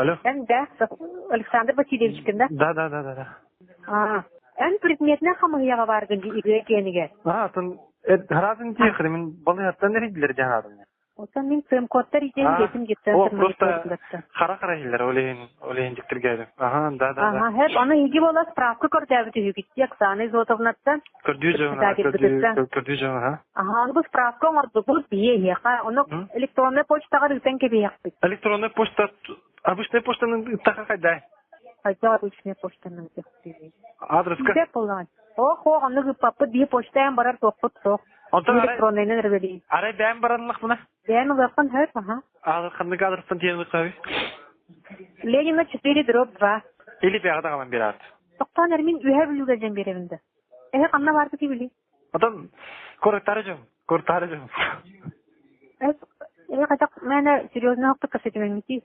Алло. Эн да, Александр Васильевичкин да? Да, да, да, да, да. А, эн предметнэй хамыһыйаҕа бааргын дии игре киэнигэр. А, атын хараатын тиэхри мин балыһаттан эрийдилэр диэн аатым. Оттон мин ЦМК-ттар иитэн А, диэтим о, детцентр просто мониторингаттан. хара-хара иһиллэр, ол иһин, ол иһин дьиктиргээдим. Ага, да, да, да. Аха, хэп, аны иһиги буола справка көрдөөбүт үһүгүт дии Оксана Изотовнаттан, Көрдүү дьоно, көрдүү, председательбытыттан. көрдүү дьоно, ха. Аха, аны бу справка оҥордубут биһиэ эһиэхэ, ону электроннай почтаҕа ыытан кэбиһиэхпит. Электронная почта, обычная почтанын ыттаха хайдай? Хайдах обычная почтанан ыытыахпытый? Адреска? Билбэт буоллаҕай. Ох, ох, оннук ыыппаппыт, биһи почтаан барар туохпут суох. Онтон арай, Электроннайынан эрэ арай бэйэм бараннахпына? Бэйэм ылыаххын сөп, аха. Аадыр ханнык аадырыстан тиийэн ылыахха Ленина 4 дробь 2. Или бэйэҕэ даҕалан биэрээт. Тохтоон эр мин үһэ бүлүүгэ дьэн биэрэбин да. Эһэ ханна баарбытый били? Отон куораттаары дьон, куораттаары дьон. Эһэ хайдах мээнэ серьезно хаппыт кэпсэтимэммитий?